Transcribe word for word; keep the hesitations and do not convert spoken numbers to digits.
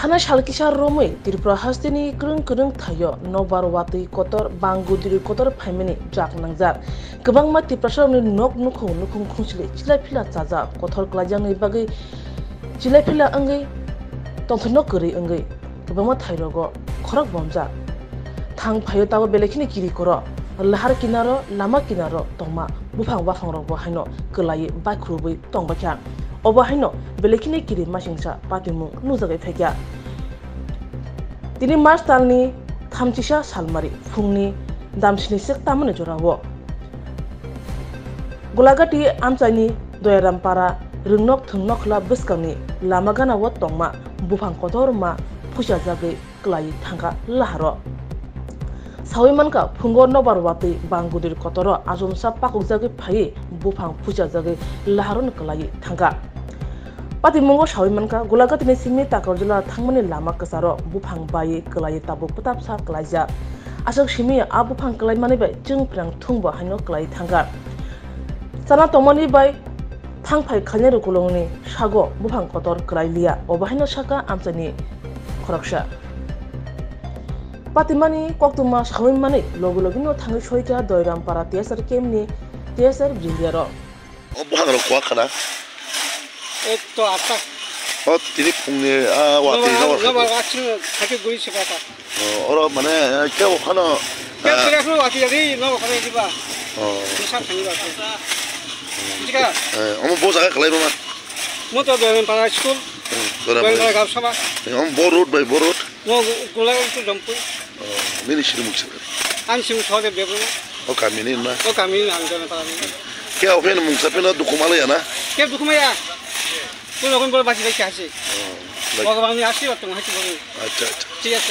Thana sal kisa romwi Tripura hasteni kwrwng kwrwng thaio nokbar watwi kotor bang gudri kotor phaimani jak nangjak. Kwbangma Tiprasarokni nok nukhung nukhung khungsili chilai phila chajak, kothor kwlaijakni bagwi chilai phila wngwi tongthokno kwrwi wngwi kwbangma thairogo khorok bomjak. Thang phaio tabuk belai kheno kiri koro, lahar kinaro, lama kinaro tongma buphang baphangrokbo haino kwlaiwi baikhurubwi tongbaikha. Obo haino belai kheno kiri masingsa patimung nukjagwi phaikha. Tini March talni thamchisa salmari phungni damsini sek tamani jorao Golagati amchaini Doyarampara rwngnok thwngnokla bwskangni lama ganao tongma buphang kotorma phuchajagwi kwlaiwi thangkha laharo. Sawi mankha, phungo nokbar watwi bang gudri kotoro achomsa pakukjagwi phaiwi buphang phuchajagwi laharono kwlaiwi thangkha. Patimungo sawi mankha, Golagatini simi Takarjala thangmani lama kwcharo buphang baiwi kwlaiwi tabuk bwtapsa kwlaijak. Aswk simi a buphang kwlaimani bai chwng phrang thungbo haino kwlaiwi thangkha. Chana tongmani bai thangphai khainai rwkulungni sago buphang kotor kwlai liya, obo haino sakha amchaini khoroksa. Patimani koktwma sawi manwi logi logino thangwi soikha Doirampara T S R campni T S R brigadier-o. O buphang rok kuak khana? Ei to atta. O tini phungni, ah, watwi nobar, nobar, nobar watwi. Watwi thake guri se kata. O, oro mane, eh, kebo khano, kebo ah, kebo khano watwi jadi, nobar khano diba. O. Bisa khani ba. Jika. Eh, omo bo jaga khlai ba ma? Mo to Doyang para school. Hmm, Doyang para. Doyang para gam sabha. Eh, omo bo road bai bo road. Mo gula itu jompui. Oh, nini sini mung sini. Ang sini thode bebo. O kami ni na. O kami ni ang jana para ni. Khe o pheno mungsa pheno dukhu mala ya na? Khe dukhu maya. Kuno kun bol basi bai kasi. Oh, bai. Bhagwan ni asirwad tong hati bol. Acha, acha. Thik ase.